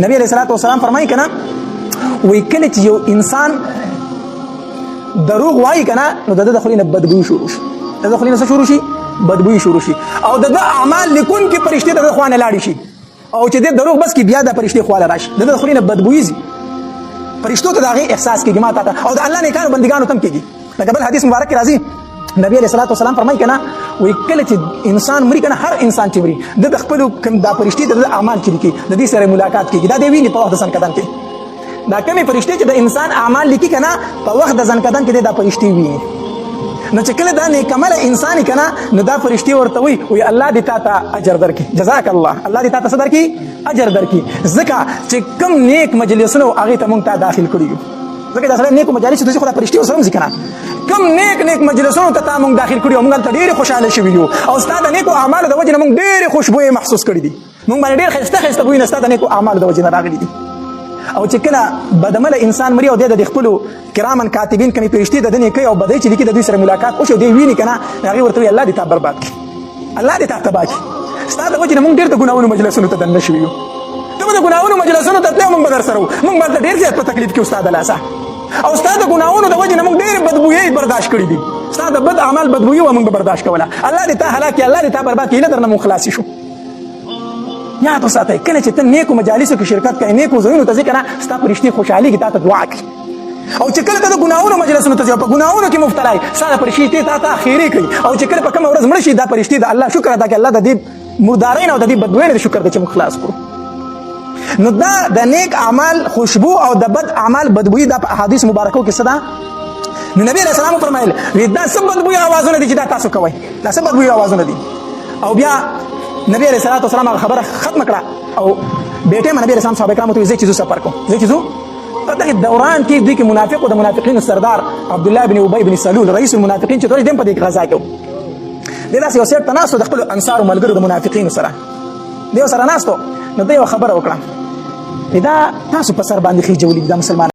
نبی علیہ الصلوۃ والسلام فرمایي کنه، وی کله چې یو انسان دروغ وایي کنه، نو د ده د خولې نه بدبویي شروع شي. د ده خولې نه څه شروع شي؟ بدبویي شروع شي. او د ده اعمال لیکونکي فرشتې د ده خوا نه لاړې شي، او چې د دروغ بس کې بیا د فرشتې خواله راشي، د ده د خولې نه بدبویي ځي، فرشتو ته د هغې احساس کېږي، ما ته او د الله نیکانو بندګانو ته هم کېږي. لکه بل حدیث مبارک کې راځي، نبی علیہ الصلوۃ والسلام فرمایي کنه، وی کله چې انسان مري کنه، هر انسان چې مري، د خپل کوم دا فرشتي د اعمال چې لیکي، د دې سره ملاقات کیږي، دا دی ویني په وخت د ځنکدن کې. دا کومې فرشتي چې د انسان اعمال لیکي کنه، په وخت د ځنکدن کې دا فرشتي ویني. نو چې کله دا نیکمل انسان کنه، نو دا فرشتي ورته وی، وی الله دې تا ته اجر درکړي، جزاک الله، الله دې تا ته څه درکړي؟ اجر درکړي، ځکه چې کم نیک مجلسونه هغه ته مونږ ته داخل کړی، ځکه دا سره نیکو مجالس ته خو دا فرشتي اوس هم ځي کنه، کم نیک نیک مجلسونو ته تا مونږ داخل کړی، مونږ ته ډېر خوشاله شوي یو، او ستا د نیکو اعمالو د وجې نه مونږ ډېرې خوشبویې محسوس کړې دي، مونږ باندې ډېر ښایسته ښایسته بویونه ستا د نیکو اعمالو د وجې نه راغلي دي. او چې کله بدعمله انسان مري او دی د خپلو کرامن کاتبین کومې فرشتې د ده نیکۍ او بدۍ چې لیکي، د دوی سره ملاقات وشي او دی ویني که نه، هغې ورته وایي الله دې تا برباد کړي، الله دې تا تباه کړي، ستا د وجې نه مونږ ډېر د ګناهونو مجلسونو ته دننه شوي یو، ته به د ګناهونو مجلسونو ته تللی، مونږ به در سره وو، مونږ به ډېر زیات په تکلیف کې ستا د لاسه، او ستا د ګناهونو د وجې نه مونږ ډېرې بدبویۍ برداشت کړي دي، ستا د بد اعمال بدبویي وه، مونږ به برداشت کوله، الله دې تا هلاک کړي، الله دې تا برباد کړي، هیله درنه مونږ خلاص شو. یاد وساتئ، کله چې ته نیکو مجالسو کې شرکت کوې، نیکو ځایونو ته ځې که نه، ستا فرشتې خوشحالېږي، تا ته دعا کوي. او چې کله ته د ګناهونو مجلسونو ته ځې، په ګناهونو کې مبتلا یې، ستا د فرشتې تا ته خیرې کوي. او چې کله په کومه ورځ مړ شي، دا فرشتې د الله شکر ادا کوي، الله د دې مردارۍ نه او د دې بدبویۍ نه شکر دی چې موږ خلاص کړو. نو دا د نیک اعمال خوشبو او د بد اعمال بدبویي، دا په احادیث مبارکو کې څه ده؟ نو نبی علیہ السلام فرمایل، وی دا څه بدبویي اوازونه دي چې دا تاسو کوئ؟ دا څه بدبویي اوازونه دي؟ او بیا نبی علیہ الصلوۃ والسلام هغه خبره ختم کړه، او بیٹه نبی علیہ السلام صحابه کرامو ته زه چې زو سفر کوم، زه چې زو. په دغه دوران کې دوی کې منافق او د منافقینو سردار عبد الله بن ابي بن سلول رئیس المنافقین چې تورې دم په دې غزا کې د داسې یو سر تناسو د خپل انصار ملګرو د منافقینو سره دیو سره ناستو، نو دی یو خبره وکړه، دا تاسو په سر باندې خېجولې د مسلمان